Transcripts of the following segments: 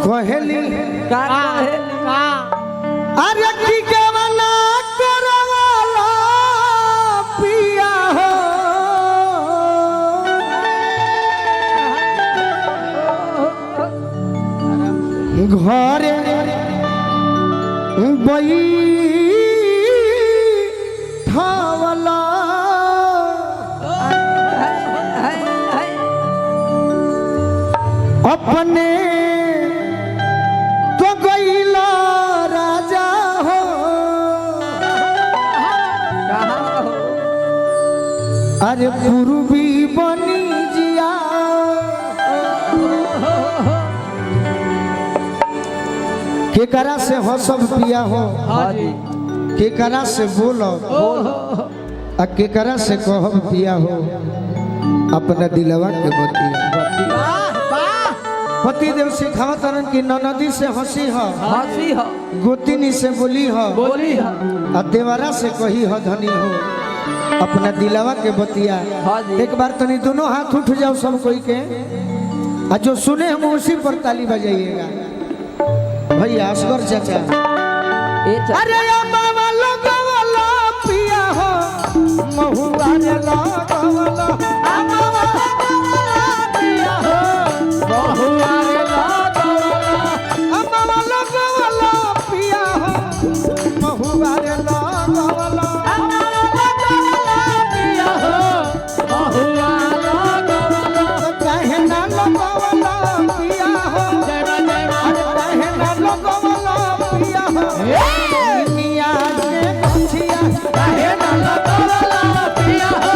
कहेली का कहेली का अरे की गवना करवाला पिया हो घरे बैठावला अपने तो गईला राजा हो कहाँ हो अरे पूर्वी बनी जिया केकरा से हो सब पिया हो हाँ जी केकरा से बोलो आ केकरा से कहब पिया हो अपना दिलवा के बतिया। वाह वाह पति देव सिखाव तरन की ननदी से हंसी हो हंसी हो गोतिनी से बोली हो बोली है आ देवरा से कही हो धनी हो अपना दिलवा के बतिया। हाँ जी। एक बार तनी दोनों हाथ उठ जाओ सब कोई के आ जो सुने हम उसी पर ताली बजाइएगा। भैया असगर चाचा ए चा अरे ओ बाबा लगवला पिया हो महुआ रे लगवला आ बाबा लगवला पिया हो बहुआ रे लगवला आ बाबा लगवला पिया हो महुआ रे लगवला पिया हो बहुआ लगवला तो काहे ना लगवला पिया हो जय मां जय मां अरे काहे ना लगवला पिया हो मिया के गछिया काहे ना लगवला पिया हो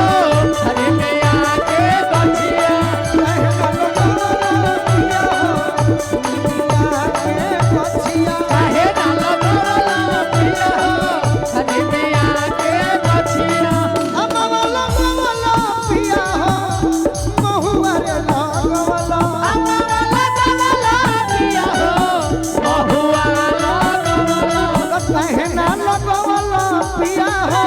हरे मिया के गछिया काहे ना लगवला पिया हो मिया के गछिया काहे ना लगवला पिया हो हरे मिया के गछिया अमवा लगवला पिया हो महुआ रे लगवला लगवला पिया हो बहुआ लगवला काहे ना लगवला पिया हो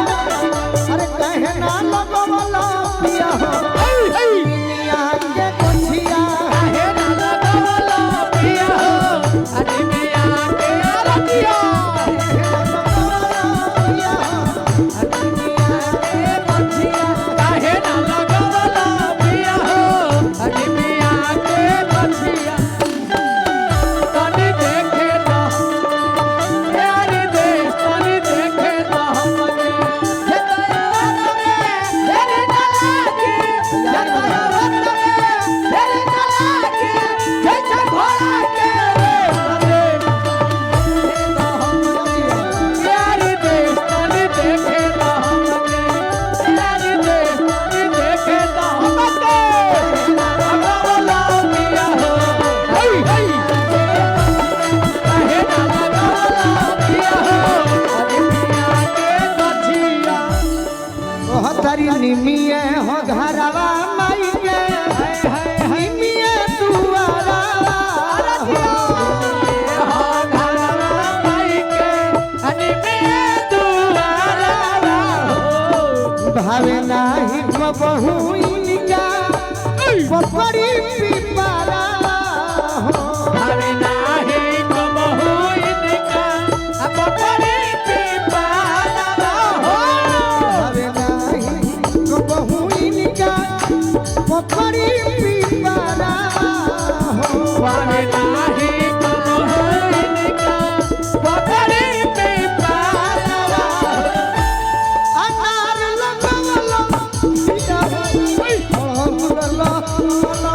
अरे काहे ना लगवला पिया हो मिया के गछिया काहे ना लगवला पिया हो हरे मिया के गछिया काहे ना लगवला पिया हो हरे मिया के गछिया तनी देखे ना प्यारी देश तनी देखे ना हमके प्यारी देश तनी देखे ना हमके प्यारी देश तनी देखे ना हमके लगवला पिया हो हे हे काहे ना लगवला पिया हो अरे पिया के गछिया तारी निमिये हो घरवा माई के निमिये दुआरा हो घरवा माई के अरे मिया दुआरा हो भावे नाही कबहू इनका पपड़ी पिपारा हो भावे नाही कबहू इनका अब पड़े पिपारा हो भावे नाही कबहू इनका पपड़ी पिपारा हो भावे नाही कबहू इनका पकड़े पिपारा अनार लगवला पिया हो अड़हुल लगवला।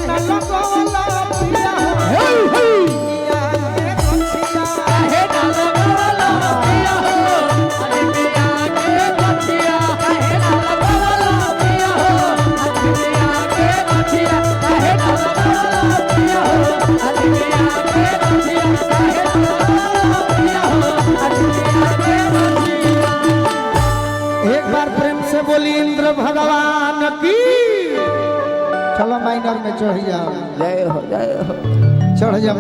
कहे ना लगवला पिया हो मिया के गछिया। काहे ना लगवला पिया हो अरे मिया के गछिया। काहे ना लगवला पिया हो अरे मिया के गछिया। काहे ना लगवला पिया हो अरे मिया के गछिया। काहे ना लगवला पिया हो अरे मिया के गछिया। एक बार प्रेम से बोली इंद्र भगवान की। चलो माइनर में चढ़ जाओ। जय हो, जय हो। चढ़ जा।